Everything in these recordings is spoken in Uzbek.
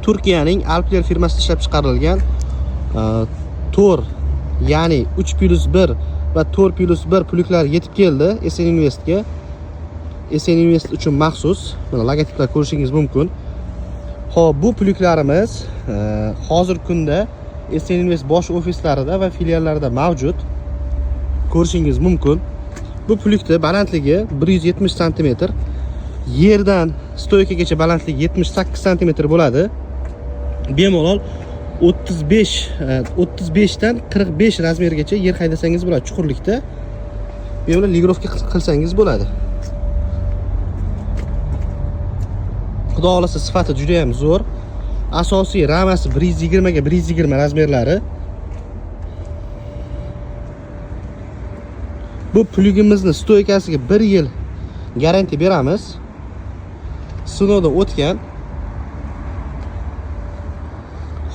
Turkiyaning Alpler firmasida ishlab chiqarilgan to'r, ya'ni 3+1 va 4+1 pluglar yetib keldi SN Investga. SN Invest uchun maxsus mana logotiplar ko'rishingiz mumkin. Xo'p, bu pluglarimiz hozirgi kunda SN Invest bosh ofislarida va filiallarida mavjud. Ko'rishingiz mumkin. Bu plugni balandligi 170 sm. Yerdan stoykagacha balandligi 78 sm bo'ladi. Bemalol 35 dan 45 razmergacha yer haydasangiz bo'ladi chuqurlikda. Bemalol ligirovka qilsangiz bo'ladi. Xudo xohlasa sifati juda ham zo'r. Asosiy ramasi 120 ga 120 razmerlari. Bu plugimizni stoykasiga 1 yil garantiya beramiz. Sinovdan o'tgan.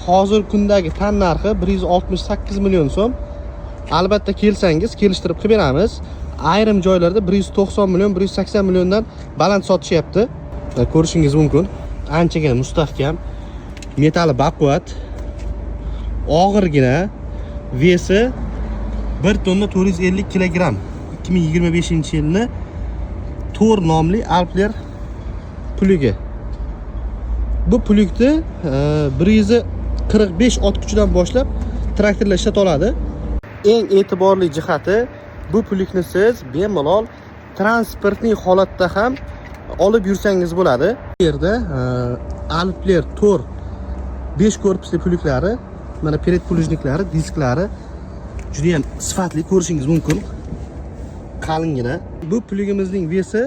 Hozir kundagi tan narxi 168 million so'm. Albatta kelsangiz kelishtirib qilib beramiz. Ayrim joylarda 190 million, 180 milliondan baland sotishyapti. Ko'rishingiz mumkin. Anchagina mustahkam, metali baquvvat, og'irgina, vesi 1 tonna 450 kilogramm. 2025-yilni To'r nomli Alpler plugi. Bu plugni 145 ot kuchidan boshlab traktorlar ishlata oladi. Eng e'tiborli jihati, bu plugni siz bemalol transportli holatda ham olib yursangiz bo'ladi. Bu yerda Alpler To'r 5 korpusli pluglari, mana pered plujniklari, disklari juda ham sifatli, ko'rishingiz mumkin. Qalingina. Bu plugimizning vesi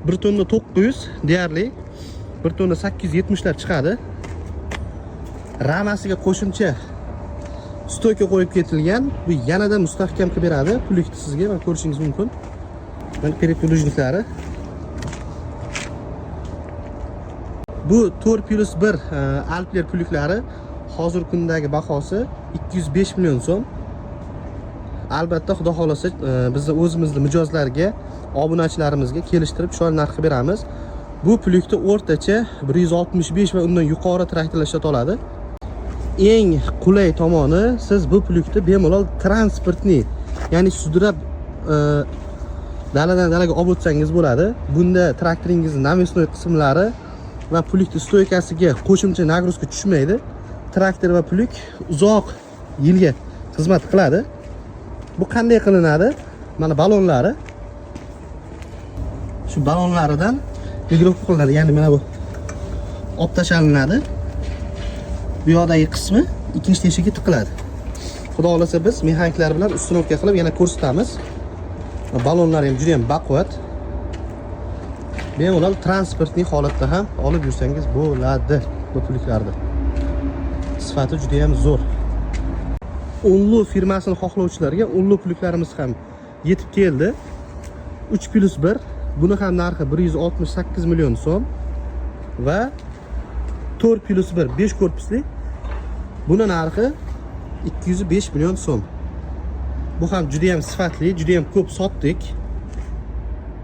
1 tonna 900 deyarli 1 tonna 870 lar chiqadi. Ramasiga qo'shimcha stoyka qo'yib ketilgan. Bu yanada mustahkam qilib beradi plugni sizga, mana ko'rishingiz mumkin. Mana pered plujniklari. Bu 4+1 Alpler pluglari hozirgi kundagi bahosi 205 million so'm. Albatta xudo xohlasa bizni o'zimizni mijozlarga, obunachilarimizga kelishtirib chiroyli narx qilib beramiz. Bu plugni o'rtacha 165 va undan yuqori traktorlar ishlata oladi. Eng qulay tomoni, siz bu plugni bemalol transportni, ya'ni sudrab daladan dalaga olib o'tsangiz bo'ladi. Bunda traktoringizni навесной qismlari va plugni stoykasiga qo'shimcha nagruzka tushmaydi. Traktor va plug uzoq yilga xizmat qiladi. Bu qanday qilinadi? Mana balonlari. Shu balonlaridan ligirovka qilinadi. Ya'ni mana bu olib tashlanadi. Bu yoqdagi qismi ikkinchi teshiga tiqiladi. Xudo xohlasa biz mexaniklar bilan uстановка qilib yana ko'rsatamiz. Balonlar ham juda ham baquvvat. Bemalol transportli holatda ham olib yursangiz bo'ladi bu pluglarni. Sifati juda ham zo'r. Unlu firmasini xohlovchilarga Unlu pluglarimiz ham yetib keldi. 3+1, buni ham narxi 168 million so'm va 4+1 5 korpusli, buni narxi 205 million so'm. Bu ham juda ham sifatli, juda ham ko'p sotdik.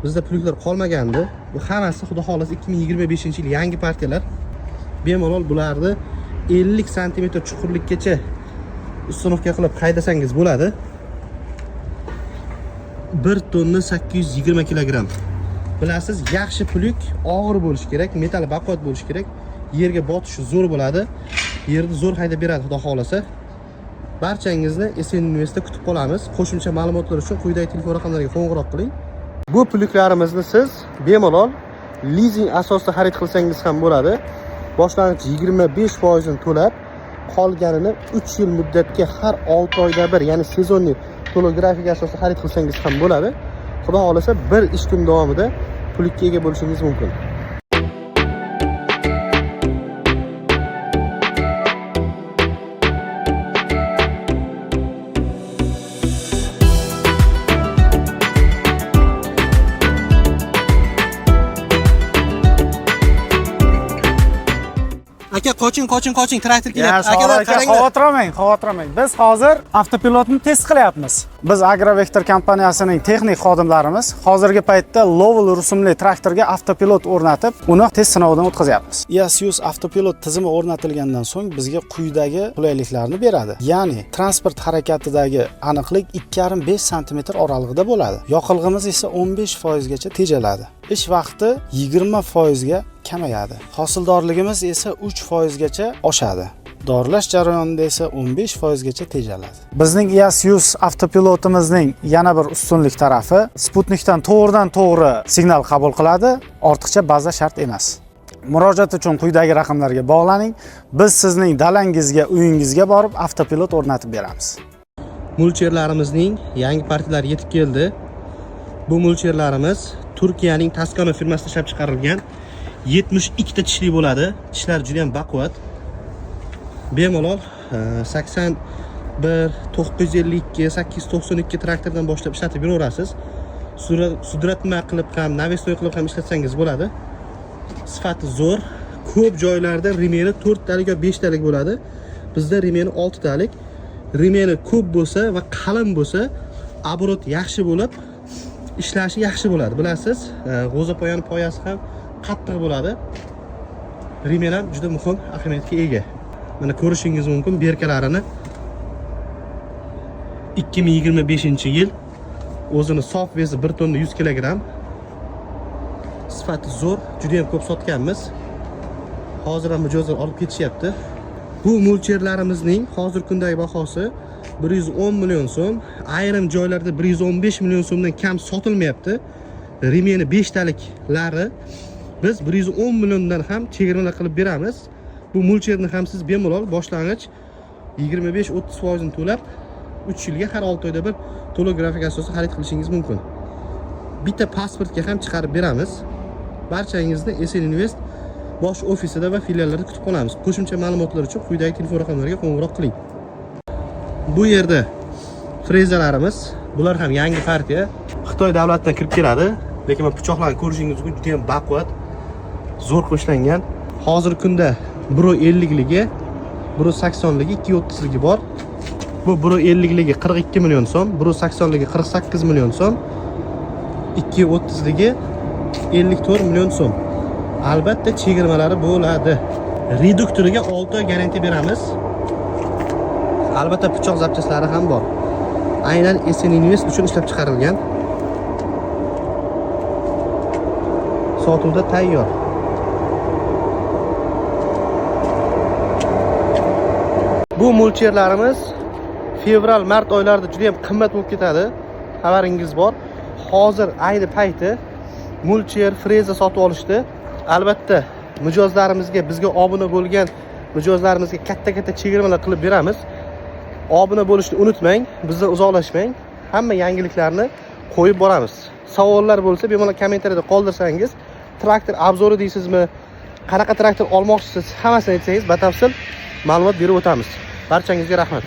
Bizda pluglar qolmagandi. Bu hammasi xudo xohlasa 2025-yil yangi partiyalar. Bemalol bularni 50 sm chuqurlikkacha uстановка qilib haydasangiz bo'ladi. 1 tonna 820 kilogramm. Bilasiz, yaxshi plug og'ir bo'lishi kerak, metali baquvvat bo'lishi kerak. Yerga botishi zo'r bo'ladi. Yerni zo'r haydab beradi xudo xohlasa. Barchangizni SN Investda kutib qolamiz. Qo'shimcha ma'lumotlar uchun quyidagi telefon raqamlariga qo'ng'iroq qiling. Bu pluglarimizni siz bemalol lizing asosida xarid qilsangiz ham bo'ladi. Boshlang'ich 25% to'lab, qolganini 3 yil muddatga har 6 oyda bir, ya'ni sezonli to'lov grafiki asosida xarid qilsangiz ham bo'ladi. Xudo xohlasa bir ish kun davomida plugga ega bo'lishingiz mumkin. Aka, qoching, qoching, qoching, traktor Ya, kelyapti. Akalar, Akalar, aka, qaranglar. Xavotir olmang, xavotir olmang. Biz hozir avtopilotni test qilyapmiz. Biz Agrovektor kompaniyasining texnik xodimlarimiz hozirgi paytda Lovell rusumli traktorga avtopilot o'rnatib, uni test sinovidan o'tkazyapmiz. IAS 100 avtopilot tizimi o'rnatilgandan so'ng bizga quyidagi qulayliklarni beradi. Ya'ni transport harakatidagi aniqlik 2,5-5 sm oralig'ida bo'ladi. Yoqilg'imiz esa 15% gacha tejaladi. Ish vaqti 20% ga kamayadi. Hosildorligimiz esa 3% gacha oshadi. Dorilash jarayonida esa 15% gacha tejaladi. Bizning IAS 100 avtopilotimizning yana bir ustunlik tarafi sputnikdan to'g'ridan to'g'ri signal qabul qiladi, ortiqcha baza shart emas. Murojaat uchun quyidagi raqamlarga bog'laning. Biz sizning dalangizga, uyingizga borib avtopilot o'rnatib beramiz. Mulcherlarimizning yangi partiyalari yetib keldi. Bu mulcherlarimiz Turkiyaning Toscano firmasida ishlab chiqarilgan, 72 ta tishli bo'ladi. Tishlar juda ham baquvvat. Bemalol 81, 952, 892 traktordan boshlab ishlatib yuraverasiz. Sudratma qilib ham, навесной qilib ham ishlatsangiz bo'ladi. Sifati zo'r. Ko'p joylarda ремень i 4 talik yo 5 talik bo'ladi. Bizda ремень i 6 talik. Ремень i ko'p bo'lsa va qalin bo'lsa, оборот yaxshi bo'lib, ishlashi yaxshi bo'ladi. Bilasiz, g'o'zapoyani poyasi ham qattiq bo'ladi. Ремень ham juda muhim ahamiyatga ega. Mana, ko'rishingiz mumkin berkalarini. 2025 yil, o'zini sof вес i 1 tonna 100 kilogramm. Sifati zo'r, juda ham ko'p sotganmiz. Hozir ham mijozlar olib ketishyapti. Bu mulcherlarimizning hozirgi kundagi bahosi 110 million so'm. Ayrim joylarda 115 million so'mdan kam sotilmayapti. Ремень i 5 taliklari biz 110 milliondan ham chegirmalar qilib beramiz. Bu mulcherni ham siz bemalol boshlang'ich 25-30 foizini to'lab, 3 yilga har 6 oyda bir to'lov grafik asosida xarid qilishingiz mumkin. Bitta pasportga ham chiqarib beramiz. Barchangizni SN Invest bosh ofisida va filiallarida kutib qolamiz. Qo'shimcha ma'lumotlar uchun quyidagi telefon raqamlariga qo'ng'iroq qiling. Bu yerda frezalarimiz, bular ham yangi partiya. Xitoy davlatidan kirib keladi. Lekin mana, pichoqlarni ko'rishingiz mumkin, juda ham baquvvat, zo'r qilib ishlangan. Hozirgi kunda 1.50ligi, 1.80ligi, 2.30ligi bor. Bu 1.50ligi 42 million so'm, 1.80ligi 48 million so'm, 2.30ligi 54 million so'm. Albatta chegirmalari bo'ladi. Reduktoriga 6 oy garantiya beramiz. Albatta pichoq запчасть lari ham bor. Aynan SN Invest uchun ishlab chiqarilgan. Sotuvda tayyor. Bu mulcherlarimiz fevral, mart oylarida juda ham qimmat bo'lib ketadi. Xabaringiz bor. Hozir ayni payti mulcher, freza sotib olishdi. Albatta mijozlarimizga, bizga obuna bo'lgan mijozlarimizga katta-katta chegirmalar qilib beramiz. Obuna bo'lishni unutmang, bizdan uzoqlashmang. Hamma yangiliklarni qo'yib boramiz. Savollar bo'lsa, bemalol kommentariyada qoldirsangiz, traktor обзор i deysizmi, qanaqa traktor olmoqchisiz, hammasini aytsangiz, batafsil ma'lumot berib o'tamiz. Barchangizga rahmat.